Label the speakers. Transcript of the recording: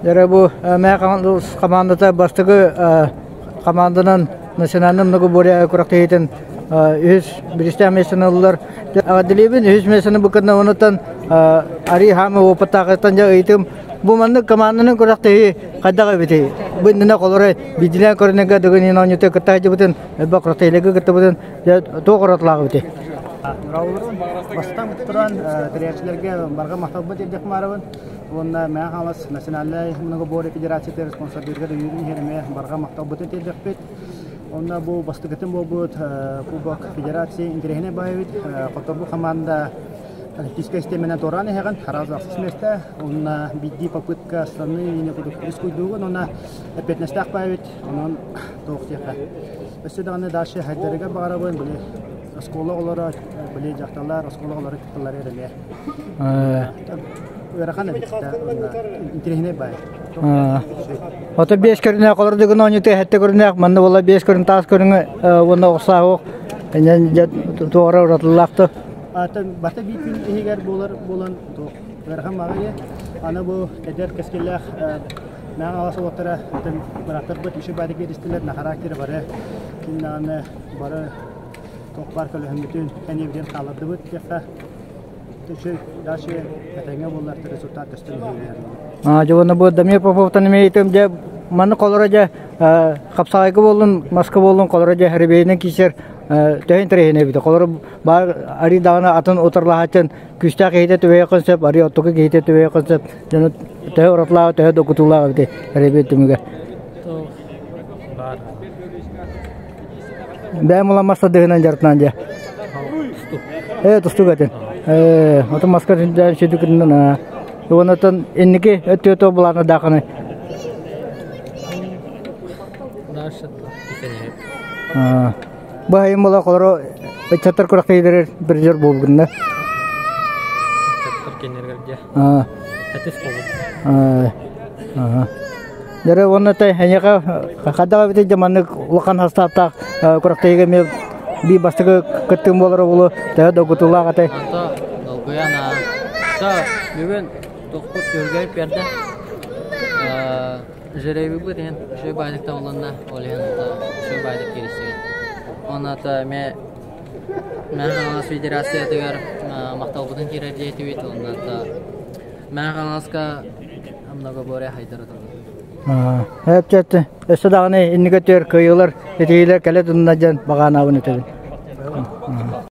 Speaker 1: Дьэ бу Мэйэ хамаандата бастакы хамаанданан национальнай многоборье күрэхтэһиитин үһүс бириистээх миэстэни ыллылар. Эҕэрдэлиибин үһүс миэстэни бу кытта онуттан Ари Хама опыттаахыттан дьэ ыйытым. Бу маннык команданан күрэхтэһии хайдах эбитий? Бу иннинэ холоро биирдиилээн көрүнэргэ дыгын оонньуута кытта сылдьыбытын, элбэх күрэхтэһиилэргэ кыттыбытын дьэ туох уратылаах эбитий?
Speaker 2: Бастаан туран тэрийээччилэргэ барҕа махталбын тиэрдиэх баарабын. Уонна Мэҥэ Хаҥалас национальнай многоборье федерацията спонсордыырга дөйүүрүн иһин эмиэ барҕа махталбытын тиэрдиэхпит. Онно бу бастакытын буолбут Кубок Федерации интэриэһинэй баайбыт. Хотторбу хамаанда олимпийскай систиэмэнэн туораан иһэҕин, араас ахсыс миэстэ. Уонна биирдии попытка страны линия курдук рискуйдуугун уонна эппиэтинэстээх баайбыт. Онон туох диэххэ. Өссө даҕаны дальше хайдарыгар баҕарабын, били оскуола оҕолоро, били дьахталлар оскуола оҕолоро кытталлар эрэлэ. Ыарахан эбит да, интэриэһинэй баай.
Speaker 1: Ото биэс көрүнээх олордугун дыгын оонньуута сэттэ көрүнээх, манна буола биэс көрүн таас көрүҥэ уонна оҕусааһуох туора уратылаахты.
Speaker 2: Барта биир күн иһигэр буолар буолан ыарахан маҕайы. Аны бу эдэр кэскиллээх Мэҥэ Хаҥалас уолаттара бырааттарбыт үчүгэй баайдык биэристилэр, на характер бары ким даҕаны бары туох баар көлөһүммүтүн кэниэбитин хааллардыбыт диэххэ үчүгэй дальше этэҥҥэ буоллар результат көстөн иһиэ.
Speaker 1: Дьэ уонна бу Дамир Поповтан эмиэ ыйытым дьэ маннык холоро дьэ хапсаҕайга буоллун маска буоллун холоро дьэ хэрибиэйинэн киирсэр төһө интэриэһинэй эбит холоро баар арый даҕаны атын утарылаһааччын күүстээх киһитэ түбэһиэххин сөп арый оттуку киһитэ түбэһиэххин сөп дьону төһө уратылаах төһө докутуулаах эбитий эрэбиэ түмүгэ.
Speaker 3: Баар.
Speaker 1: Бэйэм улам мас тардыһынан дьарыктанан дьэ. Э, тустук этин. Э, отон маска сүдүкүнэн уоннатан инники өттүөтө булаана дааханы.
Speaker 3: Дальше
Speaker 1: Баһайым була холоро ыччаттар күрэхтэһиилэрэр призер буолгунна.
Speaker 3: Ыччаттар кеннергер дьэ. Этис болбут.
Speaker 1: Дьэ уонна та эйиэхэ хайдах эбитий дьэ маннык улахан састааптаах күрэхтэһиигэ эмиэ биир бастакы кыттыым буолара буолуо төһө долгутуулаах этэй?
Speaker 3: Ото долгуйан аа бүгүн тохпут түһүлгэ биэрдэ. Жеребийбыт иһин үчүгэй баайдык табылынна, ол иһин үчүгэй баайдык кииристибит. Уонна эмиэ Мэҥэ Хаҥалас Федерациятыгар махталбытын киирэр диэтибит уонна Мэҥэ Хаҥаласка многоборье хайдара турар.
Speaker 1: Эп өссө даҕаны инники өттүгэр кыайыылар, ситиһиилэр кэлэ тунна диэн баҕанаабын этэбин.